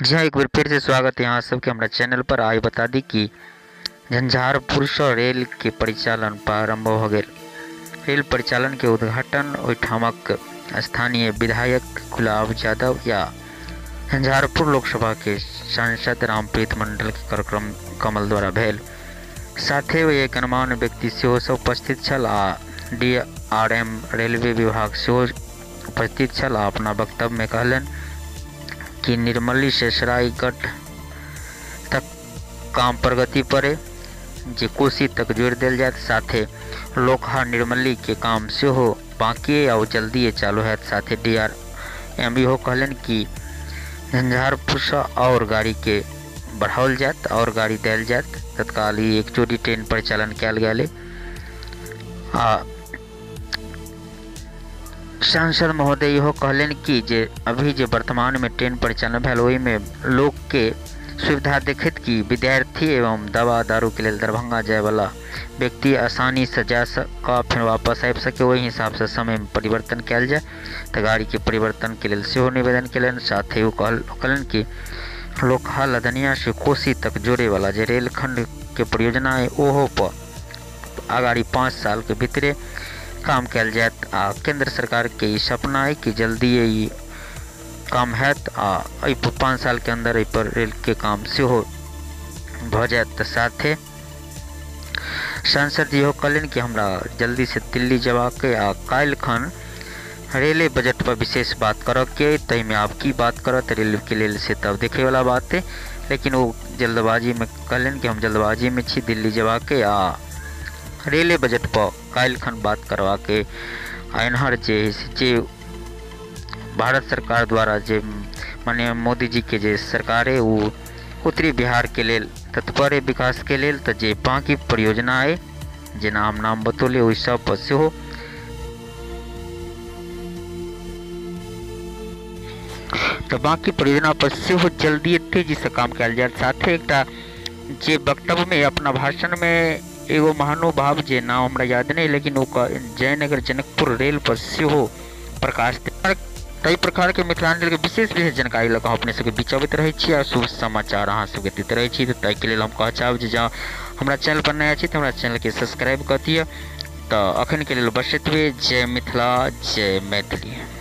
जी हाँ, एक बेर फिर से स्वागत है अहाँ सबके हमरा चैनल पर। आइ बता दी कि झंझारपुरसँ रेल के परिचालन प्रारंभ भऽ गेल। रेल परिचालन के उद्घाटन ओहिठामक स्थानीय विधायक गुलाब यादव या झंझारपुर लोकसभा के सांसद रामप्रीत मंडल के कार्यक्रम कमल द्वारा भेल। साथे ओहि गणमान्य व्यक्ति सेहो सब उपस्थित छल आ डीआरएम रेलवे विभाग सेहो उपस्थित छल आ अपना वक्तव्य में कहलनि कि निर्मली से सरायगढ़ तक काम प्रगति पर है, जे कोसी तक जोड़ि देल जायत। साथे लोकहा निर्मली के काम सेहो बाकी आ जल्दिए चालू हैत। साथे डीआरएम इहो कहलनि कि झंझारपुरसँ आओर गाड़ी के बढ़ाओल जायत और गाड़ी देल जायत। तत्काल ही एक जोड़ी ट्रेन परिचालन कयल गेल आ सांसद महोदय इहो कहलनि कि जे अभी जे वर्तमान में ट्रेन परिचालन भेल ओहिमे लोक के सुविधा देखैत कि विद्यार्थी एवं दवा दारू के लेल दरभंगा जायवला व्यक्ति आसानी से जा सक फिर वापस आबि सके, ओहि हिसाबसँ समयमे परिवर्तन कयल जाय। तऽ गाड़ीके परिवर्तनके लेल सेहो निवेदन कयलनि। साथे ओ कहलनि कि लोकहा लदनिया से कोसी तक जोड़ेवला जे रेलखंडके परियोजना अइ ओहो पर आगाड़ी 5 सालके भीतरे काम कयल जायत आ केंद्र सरकारके ई सपना अइ कि जल्दिए ई काम हैत आ एहि 5 सालके अन्दर एहि पर रेलके काम सेहो भऽ जायत। तऽ साथे सांसद इहो कहलनि कि हमरा जल्दीसँ दिल्ली जेबाक अइ आ काल्हि खन रेलवे बजट पर विशेष बात करऽके अइ, ताहिमे आब की बात करत रेलके लेल से तब देखैवला बात अइ। लेकिन ओ जल्दबाजीमे कहलनि कि हम जल्दबाजीमे छी, दिल्ली जेबाक अइ आ रेलवे बजट पर काल्हि खन बात करबाक अइ। आ एन्हर जे जे भारत सरकार द्वारा जे माननीय मोदी जी के जे सरकार अइ ओ उत्तरी बिहार के लेल तत्पर अइ विकास के लेल। तऽ जे बाँकी परियोजना अइ जेना हम नाम बतौलियै ओहि सब पर सेहो तऽ बाँकी परियोजना पर सेहो जल्दिए तेजीसँ काम कयल जायत। साथे एकटा जे वक्तव्यमे अपना भाषणमे एगो महानुभाव जे नाम हमरा याद नहि, लेकिन ओ जयनगर जनकपुर रेल पर सेहो प्रकाश ताहि प्रकारके मिथिलांचलके विशेष विशेष जानकारी लऽ कऽ हम अपने सबके बीच अबैत रहै छी आ शुभ समाचार अहाँ सबके दैत रहै छी। तऽ ताहिके लेल हम कहऽ चाहब जे जँ हमरा चैनल पर नया छी तऽ हमरा चैनलके सब्सक्राइब कऽ दिअ। तऽ अखनके लेल बस एतबे। जय मिथिला, जय मैथिली।